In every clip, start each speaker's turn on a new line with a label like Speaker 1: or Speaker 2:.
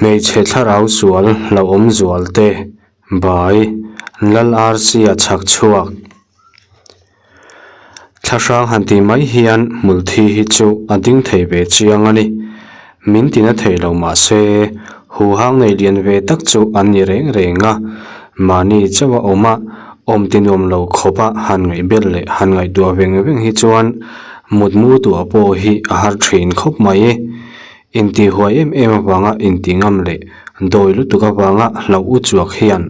Speaker 1: Hmeichhe thlarau sual hlauhawm zual te bai Lal Arsi-a chhak chhuak. Thlahrang han tih mai hian hmulthi hi chu a ding thei ve chiang a ni. Min tina thei lo mah se, huhang nei lian ve tak chu an ni reng reng a, mahni chauh a awm a, awm ti nuam lo khawp a han ngaihbel leh han ngaihtuah veng veng hi chuan mutmu tuah pawh hi a har thin khawp mai. Intihhuai em em avanga intih ngam leh dawi lutuk avanga hlauh u chuak hian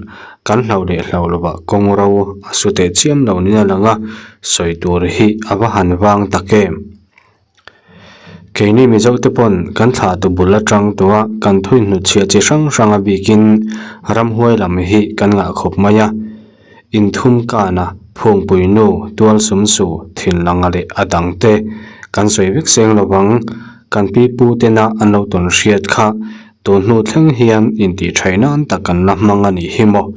Speaker 1: kan hlauh leh hlauh lovah kawng ro a su teh chiam lo nin a lang a, sawi tur hi a va han vang tak em. Keini Mizo te pawn kan thlah tu bul atang tawha kan thui hnutchhiah chi hrang hrang a bikin ramhuai lam hi kan ngah khawp mai a, inthum kana phungpui nu tual sum su thinlanga leh a dang te kan sawi vek seng lovang kan pi pu tena an lo tawn hriat kha tun hnu thleng hian intih thaih nan tak kan la hmang a nih hi maw.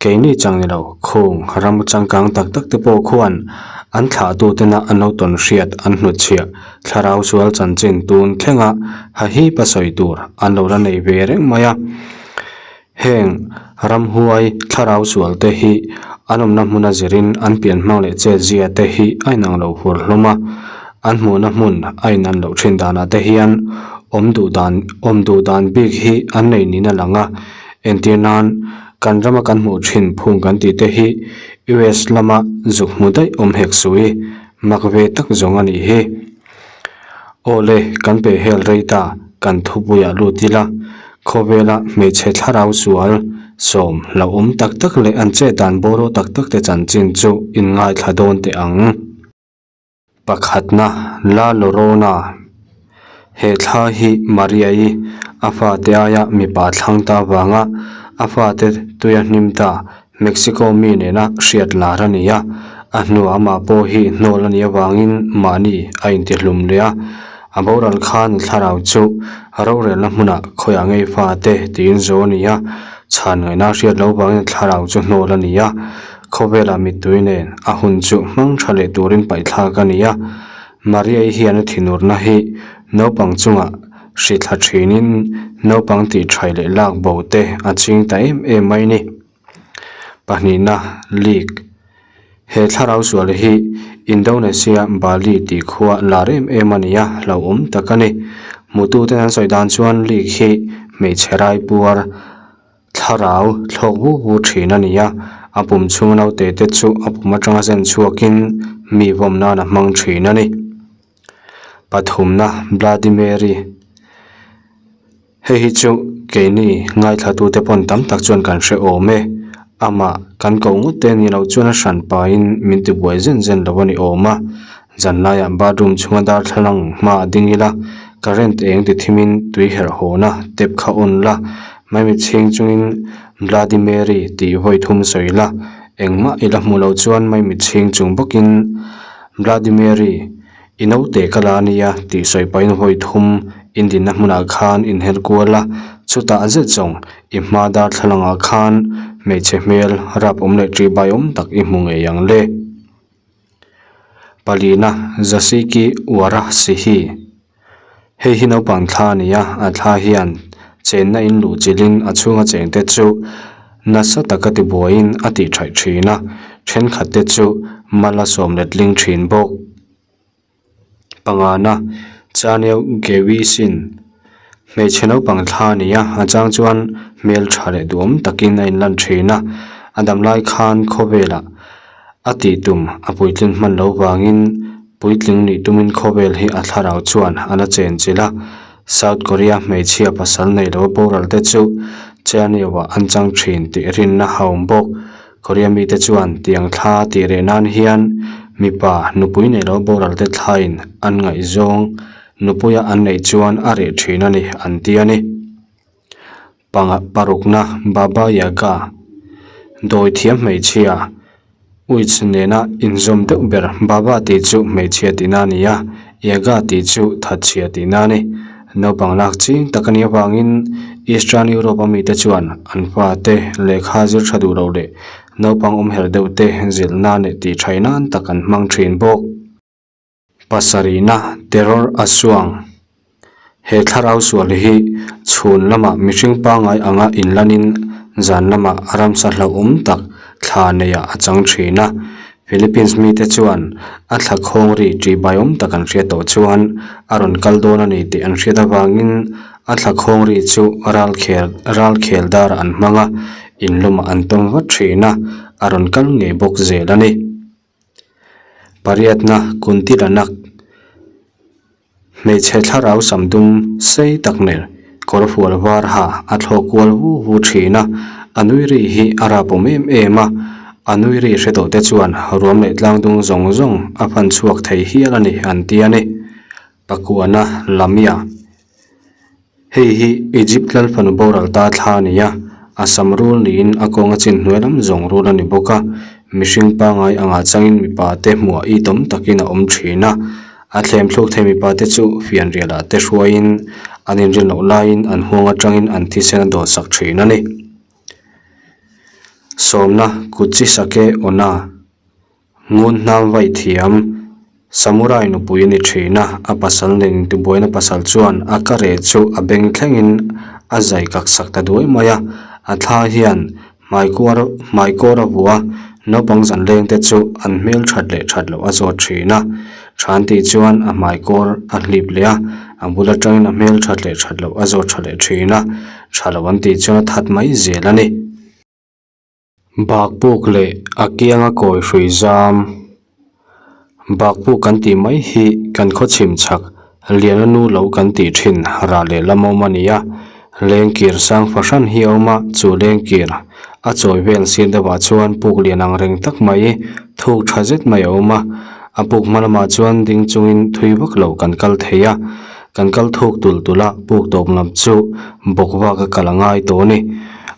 Speaker 1: Keini chang ni lo khung ram changkang tak tak te pawh khuan an thlah tu tena an lo tawn hriat an hnutchhiah thlarau sual chanchin tun thlenga hahip a sawi tur an lo la nei ve reng mai a. Heng ramhuai thlarau sual te hi an awmna hmuna zirin an pian hmang leh chet zia te hi a inang lo hur hlawm a, an hmuhna hmun a inan loh thin danah te hian awm duh dan awm duh dan bik hi an nei niin a lang a, entir nan kan rama kan hmuh thin phung kan tih te hi US lama zuk hmu daih awm hek sui mak ve tak zawng a nih hi. Aw le, kan pe hel rei ta, kan thupuiah lut ila, khawvela hmeichhe thlarau sual, sawm, hlauhawm tak tak leh an chet dan bawraw tak tak te chanchin chu in ngaithla dawn teh ang. Pakhatna, La Llorona. He thla hi Maria-i a fate aia mipa thlang ta avanga a fate tuia hnim ta Mexico mi nena hriat lar a ni a, a hnuah amah pawh hi hnawl a nih avangin mahni a intihlum leh a. A boral khan thlarau chu rorelna hmunah khawiah ngei fate tiin zo a ni a, chhan ngaihna hriat loh vangin thlarau chu hnawl a ni a. Khawvelah mittui nen a hun chu hmang tha leh turin paihthlak a ni a. Maria-i hian a thinurna hi naupang chungah hri thla thinin naupang tihthai leh lak bo te a ching ta em em mai ni. Pahnihna, League. He thlarau sual hi Indonesia Bali tih khua lar em em a ni a, hlauhawm tak a ni. Hmutute an sawi dan chuan League hi hmeichhe rai puar thlarau thlawk vu vu thin a ni a, a pum chhung naute te chu a pum atanga zen chhuakin mi vawm nan a hmang thin a ni. Pathumna, Bloody Mary. Hei hi chu keini ngaithlatute pawn tam tak chuan kan hre awm e. Amah kan ko ngawt te ni loh chuan a hran pahin min ti buai zen zen lo a ni awm a. Zanlaiah bathroom chhunga darthlalang hma a ding ila, current eng ti thimin tui herh hawna tap kha on la, maimit chhing chungin Bloody Mary tih vawi thum sawi la, engmah i la hmu loh chuan maimit chhing chung bawkin Bloody Mary I naute ka la ania tih sawi pahin vawi thum indinna hmunah khan inher kual a, chutah zet zawng i hma darthlalangah khan hmeichhe hmel rap awm leh ṭihbai awm tak i hmu ngei ang le. Palina Zasiki Uara Sihi Hei hi naupang thla a ni a, a thla hian chenna in luh chilhin a chhunga chengte chu nasa taka tibuaiin a tihṭhaih ṭhin a, ṭhenkhatte chu mal a sawm letling ṭhin bawk. Pangana, Chaneu Gewisin, Hmeichhe naupang thla a ni a, a chang chuan hmel ṭha leh duhawm takin a inlan ṭhin a, a damlai khan khawvelah a tih tum a puitlin hman lo vangin puitling nih tumin khawvel hi a thlarau chuan a la chen chilh a. South Korea hmeichhia pasal nei lo boral te chu Cheoneo-ah an chang thin tih rinna a awm bawk. Korea mite chuan tiang thla tih reh nan hian mipa nupui nei lo boral te thlain an ngaihzawng nupuia an neih chuan a reh thin a ni an ti a ni. Panga parukna Baba Yaga dawi thiam hmeichhia Witch nena inzawm deuh ber Baba tih chu hmeichhia tihna a ni a, Yaga tih chu thatchhia tihna a ni. Naupang lak ching tak a nih avangin Eastern Europe a mite chuan an fate lehkha zir tha duh loh leh naupang awm herh deuh te zilh nan leh tih thaih nan tak an hmang thin bawk. Pasarihna, Terror a suang. He thlarau sual hi chhun lamah mihring pangngai anga inlanin zan lamah ramsa hlauhawm tak thla neiah a chang thin a. Philippines mite chuan a thla khawng ri ṭihbaiawm tak an hriat tawh chuan a rawn kal dawn a ni tih an hriat avangin a thla khawng ri chu ralkhel ralkhel darah an hmang a, inlawmah an tawm vat thin a, a rawn kal ngei bawk zel a ni. Pariatna Kuntilanak. Hmeichhe thlarau sam dum sei tak nen kawr fual var ha a thlawk kual vu vu thin a, a nui ri hi a rap awm em em a, a nui ri hre tawh te chuan ruam leh tlang dung zawng zawng a fan chhuak thei hial a ni an ti a ni. Pakuana Lamia. Hei hi Egypt lal fanu boral ta thla a ni a, a sam rul niin a kawnga chin hnuai lam zawng rul a ni bawk a, mihring pangai angah changin mipa te hmuah itawm takin a awm thin a, a thlem thluk thei mipa te chu fianrial ah te hruaiin an inrin loh laiin an huang atangin an thisen a dawtsak thin a ni. Sawmna kut chi sake awna. Ngun hnam vaih thiam, Samurai nupui a ni thin a, a pasal nen intibuaina pasal chuan a ka reh chu a beng thlengin a zai kak sak ta duai mai a, a thla hian hmaikuar hmaikawr a vuah a, naupang zan leng te chu an hmel that leh that loh a zawt thin a, than tih chuan a hmaikawr a hlip leh a, a bul atangin a hmel that leh that loh a zawt tha leh thin a, tha lo an tih chuan a that mai zel a ni. Bakpuk leh a kianga kawi hrui zam Bakpuk kan tih mai hi kan khaw chhim chhak Liana nu lo kan tih thin rah leh lam awm a ni a, lengkir sang fahran hi a awm a, chu lengkir a chawi vel sir deuhah chuan puk lian ang reng tak mai thuk tha zet mai a awm a, a puk hma lamah chuan ding chungin thui vak lo kan kal thei a, kan kal thuk tulh tulh a, puk tawp lam chu bawk vak a kal a ngai tawh a ni.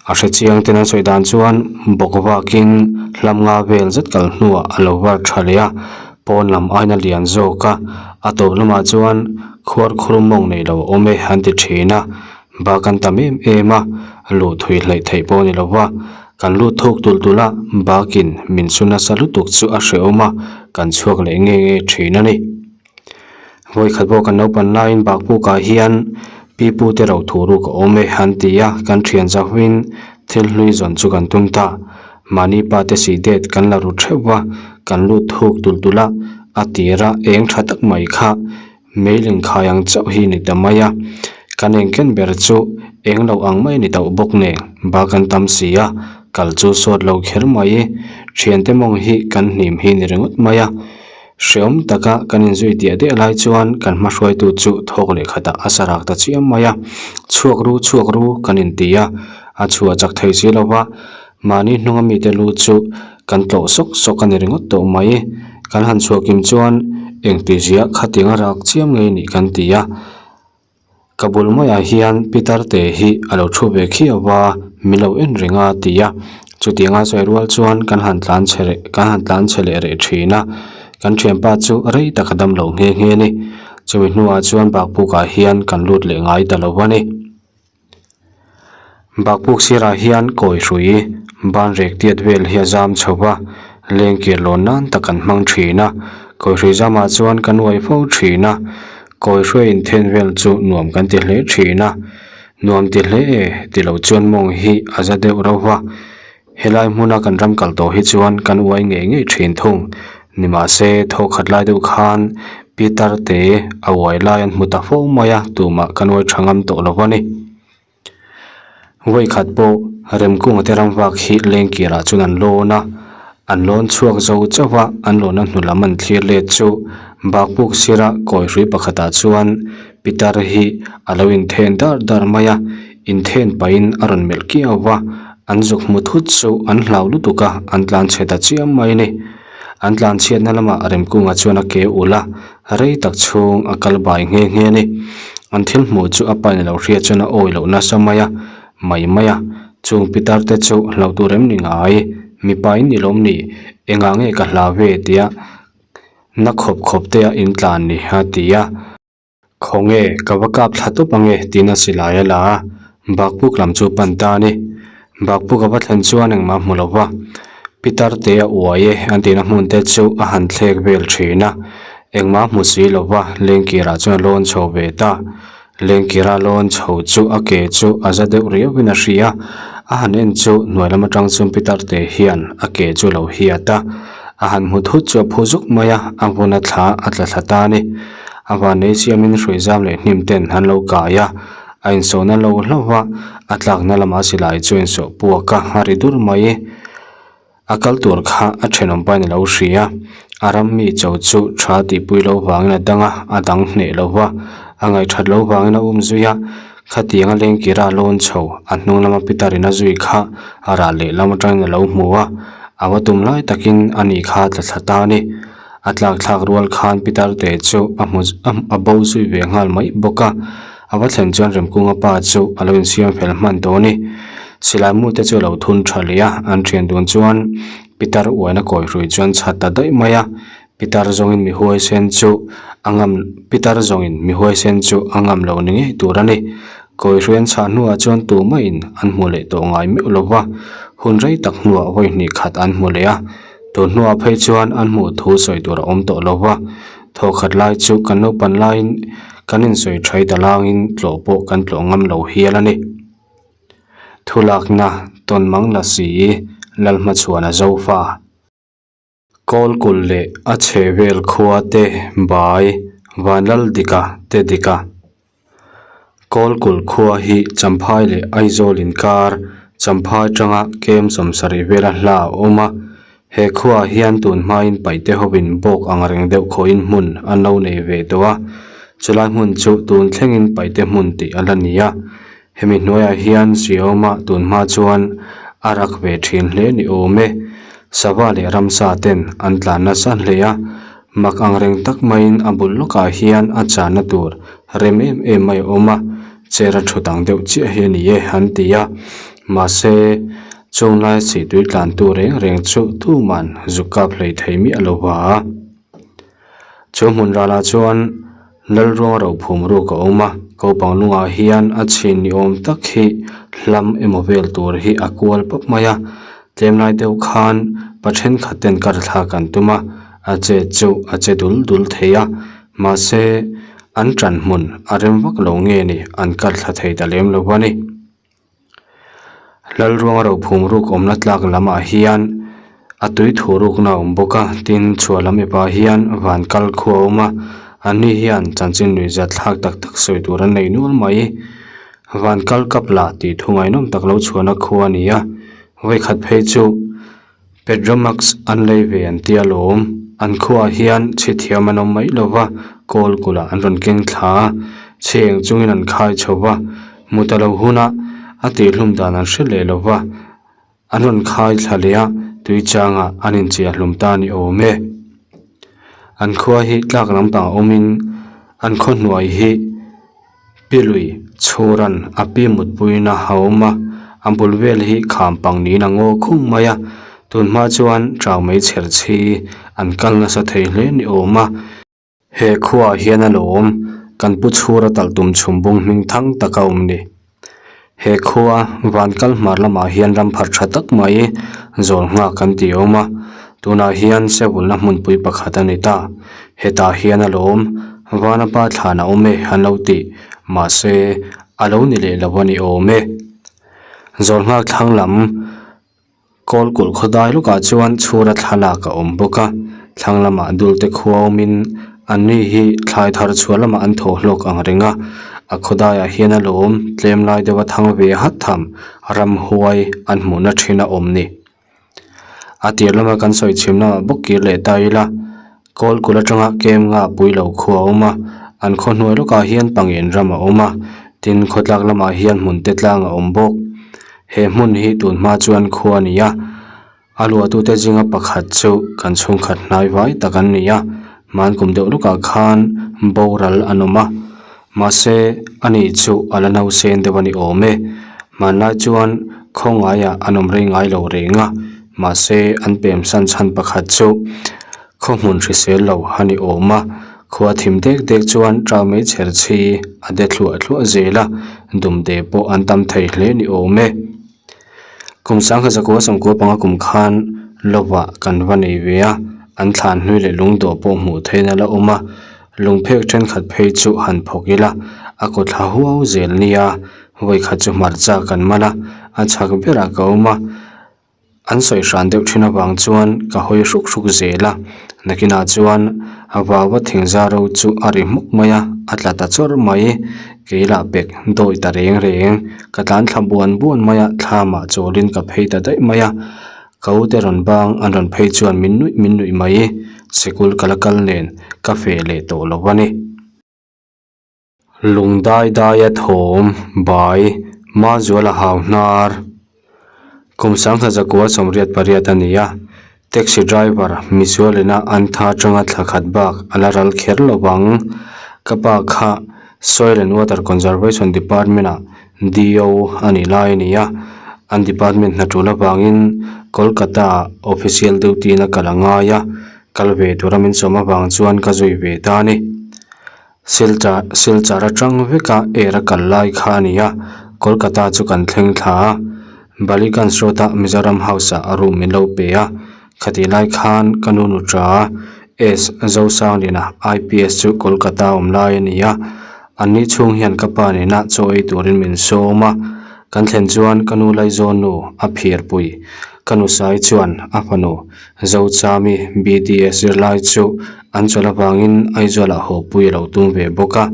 Speaker 1: A hre chiang ten an sawi dan chuan bawk vakin hlam nga vel zet kal hnuah a lo var tha leh a, pawn lam aina lian zawk a, a tawp lamah chuan khuar khur mawng nei lo a awm e an ti thin a, bak an tam em em a, luh thui hleih theih pawh a ni lo va, kan lut thuk tulh tulh a, bakin min su nasa lutuk chu a hrehawm a, kan chhuak leh nge nge thin a ni. Vawikhat pawh kan naupan laiin Bakpukah hian pipu te ro thu ruk a awm e an ti a, kan thian zahuin thil hlui zawn chu kan tum ta. Mahni pa te si det kan la ru theuh va, kan lut thuk tulh tulh a, a tira eng tha tak mai kha meiling khai ang chauh hi ni ta mai a. Kan eng ken ber chu eng lo ang mai a ni tauh bawk nen bak an tam si a, kal chu sawt lo kher mai. Thiante mawng hi kan hnim hi ni ringawt mai a. Hreawm taka kan inzui diah diah lai chuan kan hma hruaitu chu thawk leh khatah a sa rak ta chiam mai a, chhuak ru chhuak ru kan inti a, a chhuah chak thei si lo va, mahni hnunga mite lu chu kan tlawh sawk sawk a ni ringawt tawh mai. Kan han chhuah kim chuan engtizia khatiang a rak chiam ngei nih kan ti a. Ka bul maiah hian Peter te hi a lo thu ve khiau va, min lo en reng a ti a, chutianga sawi rual chuan kan han tlan chhe leh kan han tlan chhe leh reh thin a, kan thianpa chu rei tak a dam lo nghe nghe a ni. Chumi hnuah chuan Bakpukah hian kan lut leh ngai ta lo a ni. Bakpuk sirah hian kawi hrui ban rek tiat vel hi a zam chho va, lengkir lawn nan tak an hmang thin a, kawi hrui zamah chuan kan uai fo thin a, kawi hruai inthen vel chu nuam kan ti hle thin a, nuam ti hle e ti lo chuan mawng hi a za deuh rauh va. Helai hmuna kan ram kal tawh hi chuan kan uai ngei ngei thin thung. Nimahse, thaw khat lai deuh khan Peter te a uai lai an hmu ta fo mai a, tumah kan uai tha ngam tawh lo a ni. Vawi khat pawh Remkunga te ram vak hi Lengkirah chuan an lawn a, an lawn chhuak zo chauh a, an lawnna hnu lam an thlir let chu Bakpuk sira kawi hrui pakhatah chuan Peter hi a lo inthen dar dar mai a, Inthen pahin a rawn melh kiau va, an zuk hmu thut chu an hlau lutuk a, an tlan chhe ta chiam mai a ni. An tlan chhiatna lamah Remkunga chuan a ke ulh a, rei tak chhung a kal bai nghe nghe a ni. An thil hmuh chu a pain a lo hriat chuan a awi loh nasa mai a, mai mai a, chung pitar te chu hlauh tur em ni ngai, mipa in ni lawm ni, engah nge ka hlau ve tia na khawp khawp te a intlan ni a ti a. Khawnge, ka va kap thla tawp ange tiin a silai a la a, Bakpuk lam chu pan ta a ni. Bakpuk a va thlen chuan engmah a hmu lo va, Pitar te a uai e an tihna hmun te chu a han thlek vel thin a, engmah a hmu si lo va, Lengkirah chuan a lawn chho ve ta. Lengkira lawn chho chu a ke chu a za deuh riauin a hria. A han en chu hnuai lam atang chuan pitar te hian a ke chu a lo hiat a. A han hmu thut chu a phu zuk mai a, a vun a thla a tla thla ta a ni. A vanlei siamin hrui zam leh hnim ten an lo kai a, a insawhna lo hlauh va, a tlakna lamah silai chu a insawh puak a, a ri dur mai. A kal tur kha a thenawm pain a lo hria. A ram mi cho chu tha tihpui lo vangin a dang a, a dang hneh lo va, a ngaihthat lo vangin a um zui a. Khatiang a lengkira lawn chho a hnung lama pitar in a zui kha a rah lehlam atangin a lo hmu a, a va tum lai takin a ni kha tla thla ta a ni. A tlak thlak rual khan pitar te chu a hmu a bo zui ve nghal mai bawk a. A va thlen chuan Remkunga pa chu a lo insiam fel hman tawh a ni. Silai mu te chu a lo thun tha leh a, an thian dun chuan pitar uaina kawi hrui chuan chhat ta daih mai a. Pitar zawngin mi huaisen chu a ngam pitar zawngin mi huaisen chu a ngam lo ni ngei tur a ni. Kawi hrui an chhah hnuah chuan tumah-in an hmu leh tawh ngai meuh lo va, hun rei tak hnuah vawi hnih khat an hmu leh a. Tun hnuah phei chuan an hmuh thu sawi tur a awm tawh lo va, thawkhat lai chu kan naupan laiin kan insawi thai ta langin tlawh pawh kan tlawh ngam lo hial a ni. Thulakna tawnmang la si Lalhmachhuana Zofa. Kawlkulh leh a chhe vel khua te bai Vanlaldika te dika. Kawlkulh khua hi Champhai leh Aizawl inkar Champhai tanga kem sawmsarih vela hla a awm a. He khuaah hian tun hmain paihte hovin bawk ang reng deuh khawhin hmun an lo nei ve tawh a. Chulai hmun chu tun thlengin paihte hmun tih a la ni a. Hemi hnuaiah hian Ziauma tun hma chuan a rak ve thin hle ni awm e. Sava leh ramsa ten an tlan nasa hle a, mak ang reng tak maiin a bul lawkah hian a channa tur rem em em mai a awm a, chair a thut ang deuh chiah hi a ni e an ti a. Mahse, chunglai sihtui tlantu reng reng chu tuman zuk kap hlei thei miah lo va. Chu hmun ralah chuan Lalruang rophum ruk a awm a, kopang lungah hian a chhin ni awm tak hi hlam emaw vel tur hi a kual pawp mai a, tlem lai deuh khan pa thenkhat ten kar thlak an tum a, a che chu a che dul dul thei a, mahse an tan hmun a rem vak lo nge ni an kar thla thei ta lem lo a ni. Lalruanga rophum ruk awmna tlak lamah hian a tui thu rukna a awm bawk a tin chhuah lam epah hian van kal khu a awm a anni hian chanchin lui zat thlak tak tak sawi tur an nei nual mai van kal kap lah tih thu ngaihnawm tak lo chhuahna khu a ni a vawikhat phei chu. Petromax an lei ve an tia lawm. An khuaah hian chhi thiam an awm mai lo va, kawl kulah an rawn keng thla a, chhi eng chungin an khai chho va, mu ta lo huna a tihhlum dan an hre leh lo va, an rawn khai thla leh a, tui changah an inchiah hlum ta ni awm e. An khua hi tlak lampang awmin an khaw hnuai hi. Pi lui chhuran a pi mutpuina a awm a, a bul vel hi kham pang niin a ngaw khung mai a, tun hma chuan chau mai chher chhi an kal nasa thei hle ni awm a. He khuaah hian a lo awm, kan pu chhura talh tum chhum bung hming thang tak a awm ni. He khua van kal hmar lamah hian ram phar tha tak mai zawl nghak kan ti awm a, tunah hian Sewulna hmunpui pakhat a ni ta. Hetah hian a lawm, Vana pa thlan a awm e an lo ti, mahse a lo ni leh lo a ni awm e. Zawl nghak thlang lam. Kawl kulh khaw dai lawkah chuan chhura thlalak a awm bawk a, thlang lamah dulte khua awmin an ni hi thlai thar chhuah lamah an thaw hlawk ang reng a, a khaw daiah hian a lawm tlem lai deuha thang ve hat tham ramhuai an hmuhna thin a awm ni. A tir lama kan sawi chhim lamah bawk kir leh ta ila, kawl kulh atanga kem nga pui lo khua a awm a, an khaw hnuai lawkah hian pangin ram a awm a, tin khawtlak lamah hian hmun te tlang a awm bawk. He hmun hi tun hma chuan khua a ni a, a luahtute zinga pakhat chu kan chhungkhat hnai vai tak an ni a, hmankum deuh lawkah khan boral an awm a, mahse ani chu a la nausen deuh a ni awm e. Hmanlai chuan khawngaiah an awm rei ngai lo reng a, mahse an pemsan chhan pakhat chu khaw hmun hrisel lo a ni awm a, Khua thim dek dek chuan ṭau mai chher chhi a de thluah thluah zel a, dumde pawh an tam thei hle ni awm e. Kum sangha zakua sawmkua panga kum khan lovah kan va nei ve a, an thlan hlui leh lungdawh pawh hmuh theihna la awm a, lungphek thenkhat phei chu han phawk ila. A kaw thla huau zel nia, vawikhat chu hmarcha kan man a, a chhak berah ka awm a. An sawi hran deuh thin avang chuan ka hawi hruk hruk zel a, nakinah chuan a vaua thingza ro chu a ri hmuk mai a, a tla ta chawrh mai. Kei lah pek dawi ta reng reng, ka tlan thla buan buan mai a, thlamah chawlin ka phei ta daih mai a, ka ute rawn bang an rawn phei chuan min nuih min nuih mai, sikul ka la kal nen ka feh leh tawh lo a ni. Lung dai daia thawm bai Mazuala hau hnar kum sangha zakua 88 a ni a, taxi driver misualina an tha atanga thla khat bak a la ral kher lo vang. Ka pa kha Soil and Water Conservation Department ah DO a nih lai a ni a, an department hna tul avangin Kolkata ah official duty in a kal a ngai a, kal ve tura min sawm avang chuan ka zui ve ta a ni. Silchar Silchar atang veka air a kal lai kha a ni a, Kolkata chu kan thleng thla a, Ballygunge Road ah Mizoram House ah a room min lo pe a, khatih lai khan ka nu nutra S Zosangliana IPS chu Kolkata a awm lai a ni a, an ni chhung hian ka pa nena chaw ei turin min sawm a, kan thlen chuan ka nu Laizawn nu a phirpui ka nu Sai chuan a fanu Zochami BDS zirlai chu an chawlh avangin Aizawl ah haw pui a lo tum ve bawk a,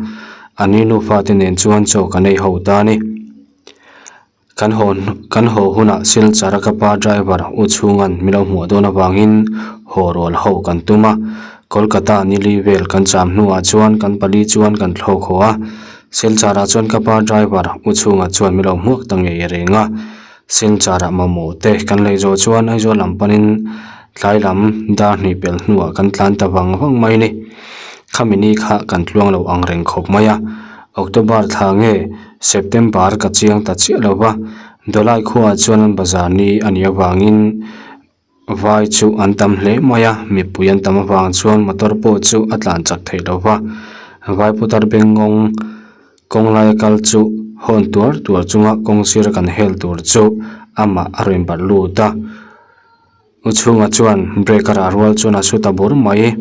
Speaker 1: a ni nufa te nen chuan chaw kan ei ho ta a ni. Kan haw kan haw hunah Silchar a ka pa driver U Chhunga'n min lo hmuh dawn avangin haw rual ho kan tum a, Kolkata nili vel kan cham hnuah chuan kan pali chuan kan thlawk haw a, Silchar ah chuan ka pa driver U Chhunga chuan min lo hmuak ta ngei reng a. Silchar ah mamawh te kan lei zawh chuan Aizawl lam panin tlai lam dar hnih pelh hnuah kan tlan ta vang vang mai a ni. Khami ni kha kan tluang lo ang reng khawp mai a, October thla nge September ka chiang ta chiah lo va, Dawlai khuaah chuan an bazar ni a nih avangin Vai chu an tam hle mai a, mipui an tam avang chuan motor pawh chu a tlan chak theih lo va. Vai putar bengngawng kawng laia kal chu hawn tuar tuar chunga kawng sira kan hel tur chu amah a rawn barh lut a. U chhunga chuan brake a rah rual chuan a su ta bur mai.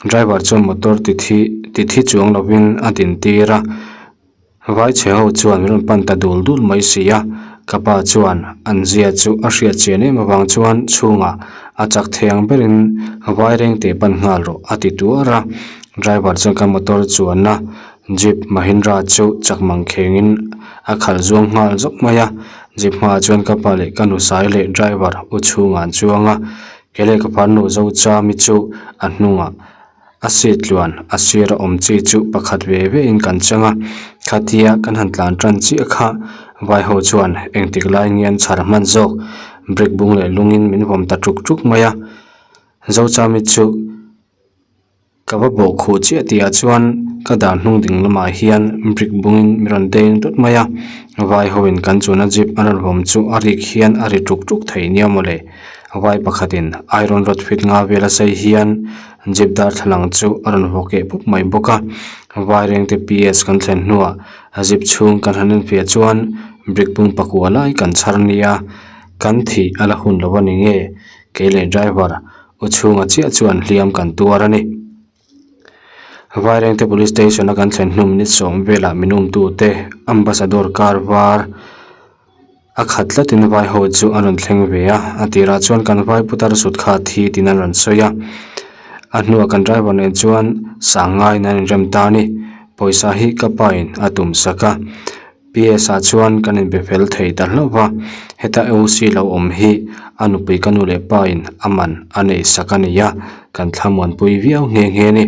Speaker 1: Driver chuan motor ti thi ti thi chuang lovin a din tir a. Vai chhe ho chuan min rawn pan ta dul dul mai si a, ka pa chuan an zia chu a hriat chian em avang chuan chhungah a chak thei ang berin vai reng teh pan nghal rawh a ti tuar a, driver chuan ka motor chuanna jeep Mahindra chu chak mang khengin a khalh zuang nghal zawk mai a, jeep hmaah chuan ka pa leh ka nusai leh driver u chhungah an chuang a, kei leh ka farnu Zochami chu a hnungah. A seat tluan a sir a awm chi chu pakhat ve ve in kan chang a, khatia kan han tlan tan chiah kha vai ho chuan engtik lai nge an chhar hman zawk brick bung leh lung in min vawm ta tuk tuk mai a, Zochami chu ka va bawh khuh chiah tih ah chuan ka dar hnung ding lamah hian brick bung in min rawn deng tut mai a, vai ho in kan chuna jeep an rawn vawm chu a rik hian a ri tuk tuk thei nia mawle, vai pakhat in iron rod fit nga vel a sei hian. Jeep darthlalang chu a rawn haw keh pup mai bawk a, Vairengte PS kan thlen hnuah jeep chhung kan han enfiah chuan brick bung pakua lai kan chhar nia, kan thih a la hun lo a ni nge, kei leh driver u chhunga chiah chuan hliam kan tuar a ni. Vairengte Police Station a kan thlen hnu minute sawm velah min umtute Ambassador car var A khat tlatin vai ho chu a rawn thleng ve a, a tirah chuan kan vai putar sut kha a thi tiin an rawn sawi a, a hnuah kan driver nen chuan sang ngaiin an inrem ta a ni, pawisa hi ka pa in a tum sak a, P_S ah chuan kan inbe fel thei ta hlauh va, heta O_C lo awm hi a nupui ka nu leh pa in a man a nei sak a ni a, kan thlamuanpui viau nghe nghe a ni.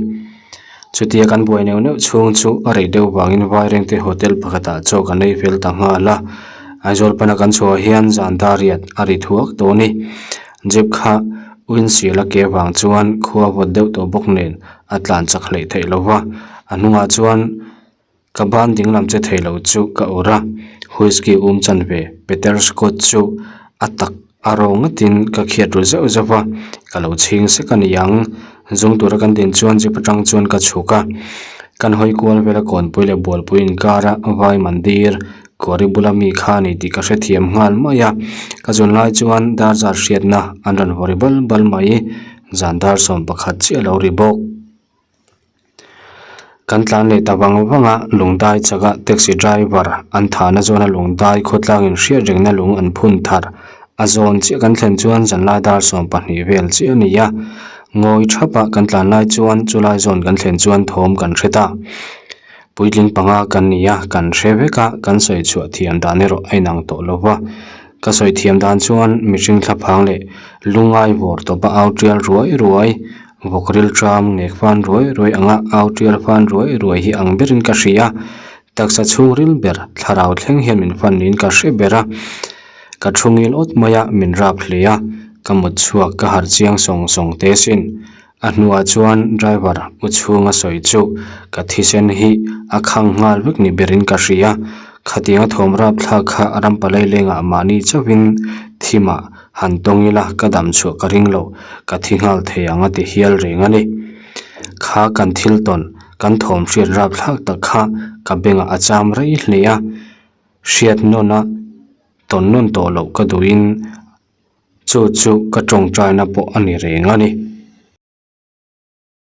Speaker 1: Chutia kan buai neuh neuh chhung chu a rei deuh vangin Vairengte hotel pakhatah chaw kan ei fel ta nghal a, Aizawl pana kan chhuah hian zan dar riat a ri thuak tawh a ni. Jeep kha windshield a ke vang chuan khua vawt deuh tawh bawk nen a tlan chak hleih theih lo va, a hnungah chuan ka ban dinglam che thei lo chu ka awrh a, whisky um chanve Peter Scott chu a tak A ro ngatin ka khiat ru zeuh zeuh va, ka lo chhing sek a ni ang. Zung tura kan din chuan jeep atang chuan ka chhuk a, kan hawi kual vela kawnpui leh bualpui inkara vai mandir kawri bula mi kha a ni tih ka hrethiam nghal mai a. Ka zun lai chuan dar zar hriatna an rawn haw ri bal bal mai, zan dar 11 chiah a lo ri bawk. Kan tlan leh ta vang vang a, Lungdai chaka taxi driver an thahna zawna Lungdai khawtlangin hriat rengna lung an phun thar a zawn chiah kan thlen chuan zanlai dar 12 vel chiah a ni a. Ngawi thapa kan tlan lai chuan chulai zawn kan thlen chuan thawm kan hre ta. Puitling panga kan ni a, kan hre vek a, kan sawi chhuah thiam dan erawh a inang tawh lo va. Ka sawi thiam dan chuan mihring thlaphang leh lungai vawr tawpa au tial ruai ruai, vawk ril tram ngek fan ruai ruai anga au tial fan ruai ruai hi ang berin ka hria. Taksa chhungril ber thlarau thleng hian min fan niin ka hre ber a, ka thu ngil awt mai a, min rap hle a, ka mut chhuak ka harh chiang sawng sawng te sin. A hnuah chuan driver u chhunga sawi chu ka thisen hi a khang nghal vek ni berin ka hria. Khatianga thawm rap thlak kha rampalai lengah mahni chauhin thimah han tawng ila ka dam chhuah ka ring lo, ka thi nghal thei ang a ti hial reng a ni. Kha kan thil tawn, kan thawm hriat rap thlak tak kha ka bengah a cham rei hle a, hriat nawna tawn nawn tawh loh ka duhin Chu chu ka tawngtaina pawh a ni reng a ni.